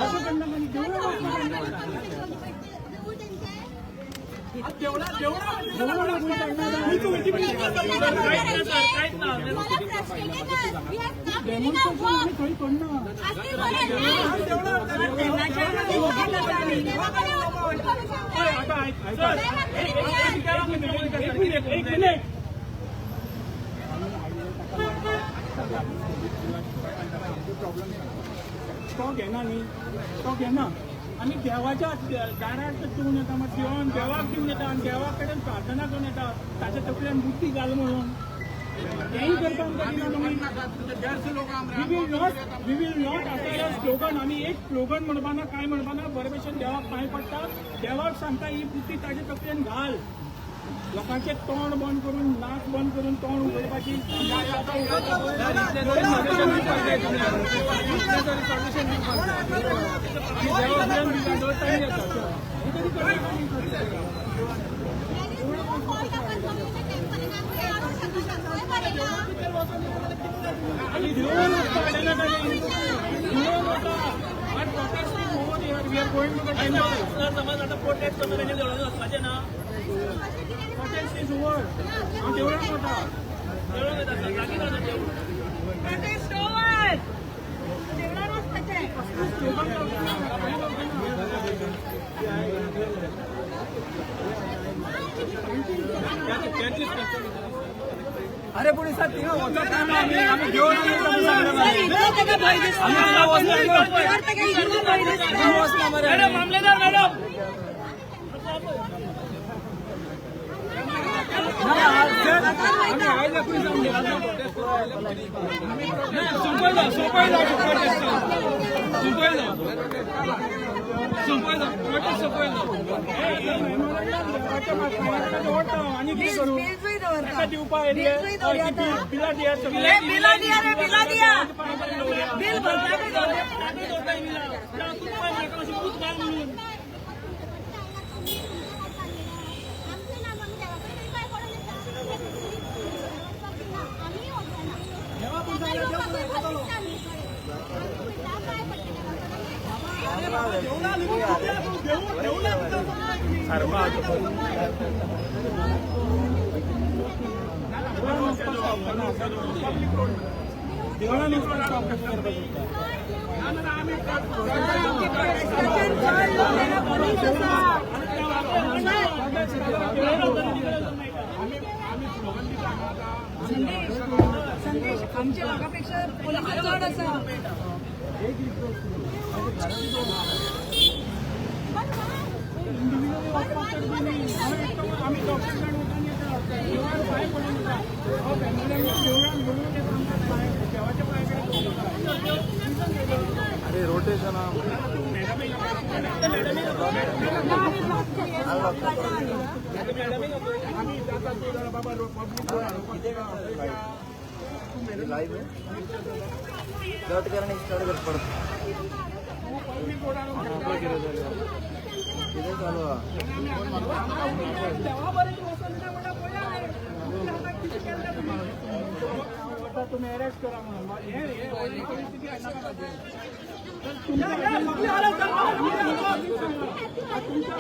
अशें करना आनी देवळां डेमॉन्स्ट्रेशन थंय करना. एक मिनिट. तो घेना न्ही, तो घेना आनी देवाच्या दारार दिवन येता, मात देवान देवाक दिवन येता आनी देवा कडेन प्रार्थना करून येता, ताच्या तकल्यान बुद्धी घाल म्हणून. तेंय करता आमकां दिना तुमी. We will not after slogan. आमी एक स्लोगन म्हणपाना, कांय म्हणपाना, बरे भशेन देवाक पांय पडटा, देवाक सांगता ही बुद्धी ताच्या तकल्यान घाल. लोकांचे तोंड बंद करून, नाक बंद करून तोंड उगडपाची आनी देवळान वचपाक समज आतां प्रोटेस्ट करता तेंच्या देवळान वचपाचें ना. Protest is over. हांव देवळान वता. देवळान वता सर, लागीं रावता देवूळ. Protest over. देवळान वचपाचें. अरे पुलिसात तिंगा वचत ना आमी, आमी घेवन मॅडम, मामलेदार मॅडम, सोंपयलो सोंपयलो प्रोटेस्ट, सोंपयलो सोंपयलो प्रोटेस्ट सोंपयलो. आनी कितें करूं? दिवपा येयले बिलां दिया, बिलां दिया रे, बिलां दिया, बिल भरता. देवळान वचपाक कशें करपाक शकता? संदेश, आमच्या लोकांपेक्षा पोलीस चड आसा. आमी डॉक्टर वचून येता, देवळान पांय पडून येता, देवळान म्हणून येता, आमकां देवाच्या पांय कडेन. अरे रोटेशन आमी जाता तूं जाल्यार बाबा पब्लीक लाईव्ह कट करणे स्टार्ट कर पडत कितें चालू आहा. तुमी अरेस्ट करा म्हणून हे परिस्थिती हाडनाका. तुमच्या